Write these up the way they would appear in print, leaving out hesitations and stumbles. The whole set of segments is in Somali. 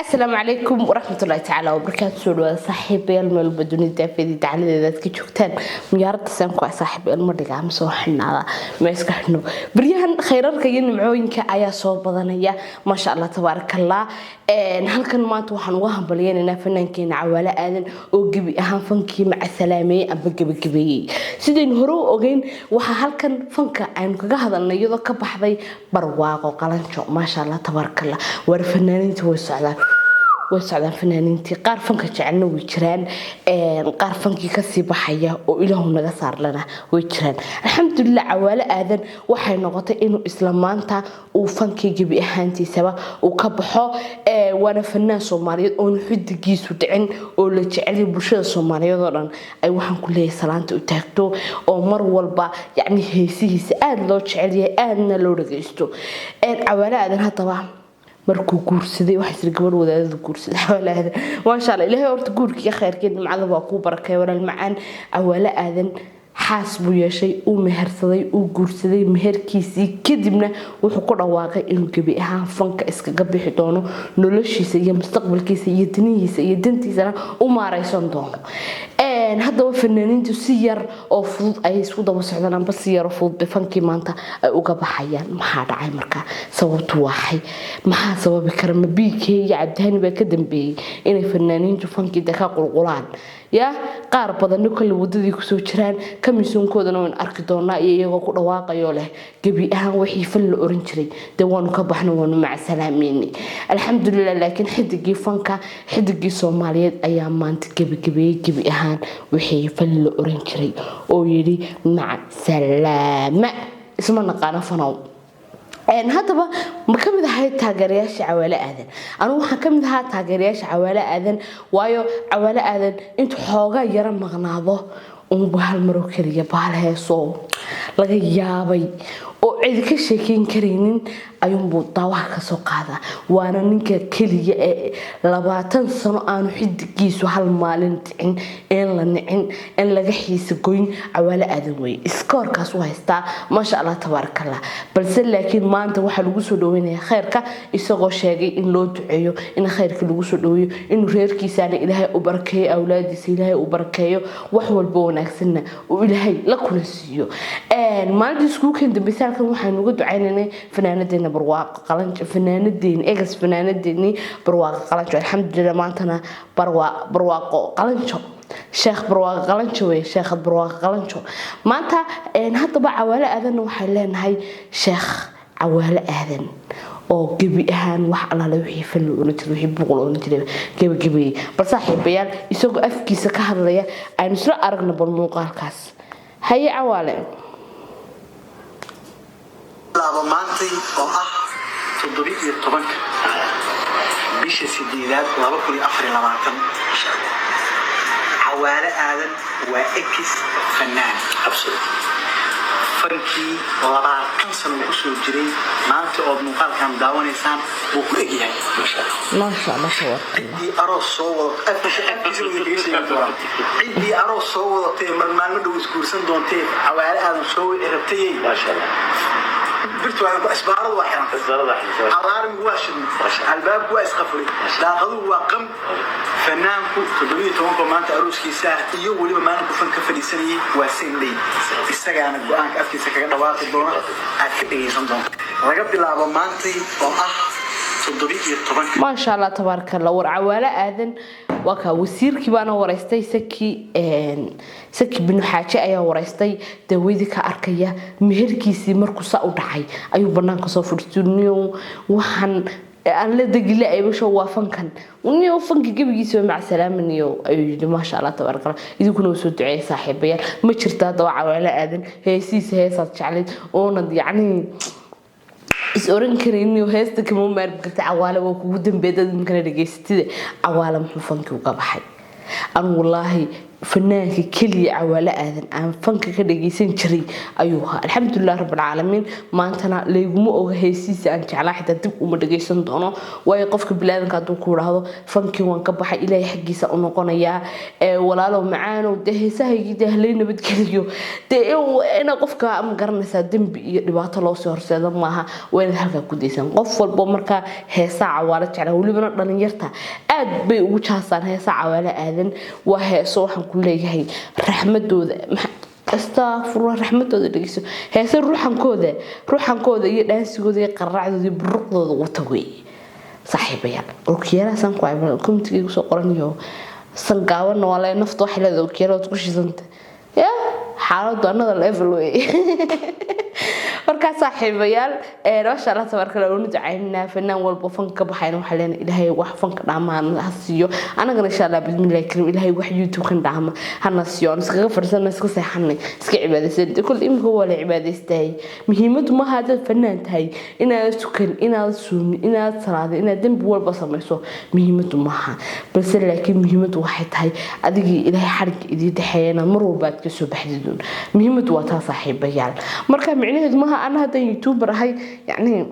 Asalaamu calaykum waraxmatullahi tacaala wabarakaatu. Soo dhawaada, saaxiibayaal, meel walba dunida daafeedii dacaladeeda aad ka joogtaan. Muyaaradda saan ku ah, saaxiibayaal, ma dhigaa ma soo xidhnaada ma iska xidhno? Baryahan khayrarka iyo nimcooyinka ayaa soo badanaya, maasha Allah, tabaarakallah. Halkan maanta waxaan uga hambalyeynaynaa fanaankeena Cawaale Aadan oo gebi ahaan fankii macasalaameeyey amba gebagabeeyey. Sidaynu hore u ogeyn, waxaa halkan fanka aynu kaga hadalnay iyadoo ka baxday Barwaaqo Qalanjo. Maasha Allah, tabaarakallah. Waar fanaaniinta way socdaan, way socdaan fanaaniintii. Qaar fanka jecelna way jiraan, qaar fankii kasii baxaya oo Ilaahu naga saarlana way jiraan. Alxamdulilah, Cawaale Aadan waxay noqotay inuu isla maanta uu fankii gebi ahaantiisaba uu ka baxo. Waana fanaan Soomaaliyeed oonu xidigiisu dhicin oo la jecelya bulshada Soomaaliyeed oo dhan ay waxaan ku leeyahay salaanta u taagto, oo mar walba yacni heesihiisa aada loo jecelyahay, aadna loo dhagaysto. Cawaale Aadan haddaba markuu guursaday, waxaa jira gabadh wadaadada guursaday. Cawaale Aadan, maasha Allah, Ilaahay horta guurkii khayrkii nimcada waa kuu barakeeya, walaal macaan. Cawaale Aadan xaas buu yeeshay, uu mehersaday, uu guursaday. Meherkiisii kadibna wuxuu ku dhawaaqay inuu gebi ahaan fanka iskaga bixi doono, noloshiisa iyo mustaqbalkiisa iyo danihiisa iyo dantiisana u maareysan doono. Haddaba fanaaniintu si yar oo fudud ayay isku daba socdaan, amba si yaroo fudud bay fankii maanta ay uga baxayaan. Maxaa dhacay marka? Sababtu waxay maxaa sababi kara? Ma BK iyo Cabdihani baa ka dambeeyey inay fanaaniintu fankii de ka qulqulaan? Ya qaar badanna kolle wadadii kusoo jiraan, kamisoonkoodana waynu arki doonaa iyo iyagoo ku dhawaaqayoo leh gebi ahaan wixii fan la oran jiray dee waanu ka baxno, waanu macasalaameynay, alxamdulilah. Laakiin xidigii fanka, xidigii Soomaaliyeed ayaa maanta gebigabeeyey gebi ahaan wixii fan la oran jiray oo yidhi maca salaama, isma naqaano fanow. Haddaba ma ka mid ahay taageerayaasha Cawaale Aadan? Anugu waxaan ka mid ahaa taageerayaasha Cawaale Aadan, waayo Cawaale Aadan intuu xoogaa yaro maqnaado unba hal maroo keliya baal heesoo laga yaabay oo cidi ka sheekeyn karaynin ayuunbuu daawaha kasoo qaadaa. Waana ninka keliya ee 20 sano aanu xidigiisu hal maalin dhicin, in la nicin, in laga xiisa goyn. Cawaale Aadan weye iskoorkaas u haystaa, maasha Allah, tabaarakallah. Balse laakiin maanta waxaa lagu soo dhaweynaya khayrka, isagoo sheegay in loo duceeyo, in khayrka lagu soo dhaweeyo, inuu reerkiisaana Ilaahay u barakeeyo, awlaadiisa Ilaahay u barakeeyo, wax walba wanaagsanna uu Ilaahay la kula siiyo. Maalintii iskuulkan dambaysa halkan waxaynu uga ducaynaynay fanaanadeena Barwaaqo Qalanjo, fanaanadeeni egas, fanaanadeeni Barwaaqo Qalanjo. Alxamdulilah, maantana Barwaaqo Qalanjo, Sheekh Barwaaqo Qalanjo wey, Sheekhad Barwaaqo Qalanjo maanta. Haddaba Cawaale Aadanna waxay leenahay Sheekh Cawaale Aadan oo gebi ahaan wax allaale wixii fan la oran jiray, wixii buuq la oran jiray gebagabeeyey. Bal saaxiibayaal, isagoo afkiisa ka hadlaya aynu isla aragna bal muuqaalkaas. Haye Cawaale. Laabo maantay oo ah 17-ka bisha sideedaad 2024, Cawaale Aadan waa ex fanaan. Fankii 20 sano uu kusoo jiray, maanta ood muuqaalkan daawanaysaan wuu ku egyahay. Maasha Allah, tabaarakallah. Ciddii aroos soo wadato, afkiisa wada kaga sheegi doonaa. Ciddii aroos soo wadatay, mar maalmo dhow isguursan doontee, Cawaale Aadan soo wici rabtayey, birtu waa isbaaradu waa xiran, alarmigu waa shidmay, albaabku waa isqafulay, daaqaduhu waa qam. Fanaanku 17-ka maanta arooskiisa ah iyo weliba maalinku fan ka fadhiisanayay waa same day. Isagaana go-aanka afkiisa kaga dhawaaqi doona, aad ka dhegaysan doonta, laga bilaabo maantay oo ah 17-ka. Maasha Allah, tabaarakallah. War Cawaale Aadan waa kaa. Wasiirkii baana waraystay, Saki Binu Xaaje ayaa waraystay. Dawadii ka arkaya meherkiisii markuu saa u dhacay ayuu banaanka soo fadhiistay. Niyow, waxaan aan la degila aybasho waa fankan. Niyow, fanka gebigiisa waa macsalaama niyow, ayuu yidhi. Maasha Allah, tabaarakallah. Idinkuna waa soo duceeyay, saaxiibayaal. Ma jirta haddaba Cawaale Aadan heesihiisa heesaad jeclayd oonad yacni is oran karaynin heesta kama maarmi karta? Cawaale waa kugu dambeeya dad iminkana dhegaysatida. Cawaale muxuu fankii uga baxay? Anu wallaahi fanaanka keliya Cawaale Aadan aan fanka ka dhageysan jiray ayuu ahaa. Alxamdulilah rabbilcaalamiin, maantana layguma oga heesiisa aan jeclaa, xitaa dib uma dhageysan doono. Waayo, qofka bilaadanka hadduu ku idhaahdo fankii waan ka baxay, Ilaahay xaggiisa u noqonayaa, walaalow macaanow, dee heesahaygii dee halay nabadgeliyo. Dee ina qofka, ma garanaysaa, dembi iyo dhibaato loosii horseedo maaha. Waa inaad halkaa ku daysan qof walbo. Markaa heesaa Cawaalo jeclaa, welibana dhalinyarta aad bay ugu jaasaan heesaa Cawaale Aadan. Waa heeso waxaan ku leeyahay raxmadooda, astaafurlah, raxmadooda dhegeyso. Heese ruuxankooda iyo dhaansigooda iyo qaracdooda iyo buruqdooda wata wey. Saaxiibayaal, okiyaalahaasaan ku ay komitiga igu soo qoranayo sangaabanna waa lee. Nafta waxay leedahay okiyaalahood ku shidanta ya xaaladdu another level wey. Markaa saaxiibayaal, maasha Allah tabaaraka Allah, waanu ducaynaa fanaan walba fanka ka baxayna. Waxaa leenahay Ilaahay wax fanka dhaama ha siiyo. Anagana insha Allah bismillahi karim, Ilaahay wax YouTube-kan dhaama hana siiyo, aan iskaga fadhiisana, iska seexanay, iska cibaadaysan. Kul imika waa la cibaadaystahay. Muhiimadu maaha haddaad fanaan tahay inaad tukan, inaad suumin, inaad salaadin, inaad dembi walba samayso, muhiimadu maaha. Balse laakiin muhiimadu waxay tahay adigii Ilaahay xarigga idii dhexeeya inaad mar walba aad kasoo baxdiduun. Muhiimadu waa taa, saaxiibayaal. Marka micnaheedu maaha ana haddaan YouTuber ahay, yacni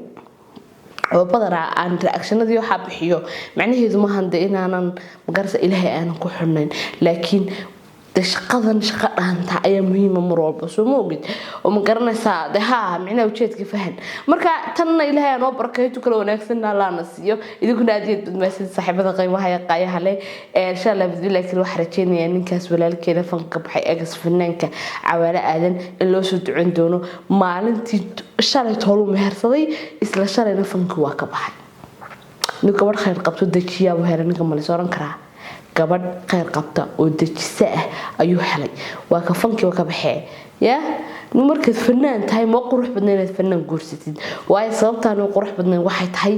oo badanaa aan reactionadii waxaa bixiyo, macnaheedu maahan de inaanan magarasa Ilaahay aanan ku xidhnayn, laakiin de shaqadan shaqa dhaanta ayaa muhiima mar walba, soo ma ogid? Oo ma garanaysaa de haa, micnaha ujeedka fahan. Marka tanna Ilaahay aan oo barakeeyo, tu kala wanaagsanna Allahna siiyo. Idinkuna aad iyo aad badmaadsan, saaxiibada qiimaha iyo qaayaha leh. Insha Allah bismillahi kale, waxaan rajeynayaa ninkaas walaalkeena fanka ka baxay, egas fanaanka Cawaale Aadan, in loo soo ducon doono. Maalintii shalay tooluu mehersaday, isla shalayna fankii waa ka baxay. Nin gabadh khayr qabto dejiyaabuu helay ninka, malis oran karaa gabadh khayr qabta oo dejisa ah ayuu helay. Waa ka fankiiba ka baxee. Ya markaad fanaan tahay, ma qurux badna inaad fanaan guursatid. Waayo, sababtaan u qurux badnayn waxay tahay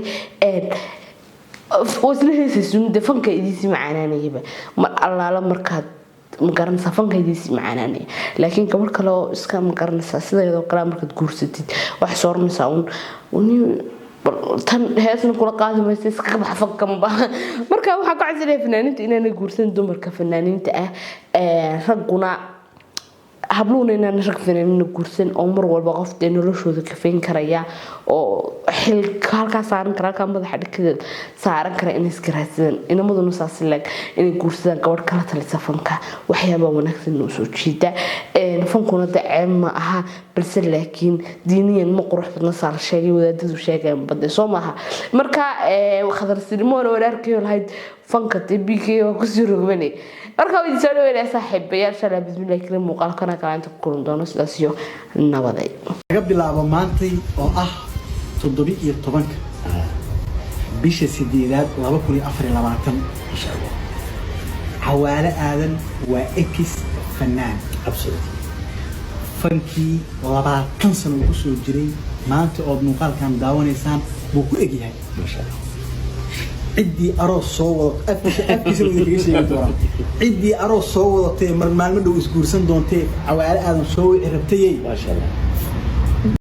waa isla heesaysun, dee fanka idiisii macaanaanayaba mar allaala markaad, ma garanaysaa, fanka idiisii macaanaanaya. Laakiin gabadh kale oo iska, ma garanaysaa, sideedoo kale markaad guursatid, waxay soo oranaysaa uun tan heesna kula qaadi maysa, iskaga baxa fankanba. Marka waxaan ka codsanaya fanaaniinta inaanay guursan dumarka fanaaniinta ah, ragguna habluhuna inaan rag fanaaniina guursan, oo mar walba qof dee noloshooda kafayn karaya oo xil halkaa saaran kara, halkaa madaxa dhikadeed saaran kara inay iska raadsadaan. Inamaduna saas leeg inay guursadaan gabadh kala talisa fanka, waxyaabaa wanaagsan oo soo jiida. Fankuna dee ceeb ma aha, balse laakiin diiniyan ma qurux badna, saa la sheegay, wadaadadu sheegayaan bade, soo maaha? Marka Khadar Silimoona walaarkayo lahayd fanka dee BK waa kusii rogmanay. Marka waa idin soo dhaweynaya, saaxiibayaal. Shalaa bismillahi karim, muuqaalkana kale inta ku kulan doono, sidaas iyo nabaday. Laga bilaabo maantay oo ah 17-ka bisha sideedaad 2024, Cawaale Aadan waa ex fanaan. Fankii 20 sano uu kusoo jiray, maanta ood muuqaalkan daawanaysaan buu ku egyahay. Ciddii aroos soo wadato, afkiisa wada kaga sheegi doonaa. Ciddii aroos soo wadatee mar maalmo dhow isguursan doontee, Cawaale Aadan soo wici rabtayey. Maasha Allah.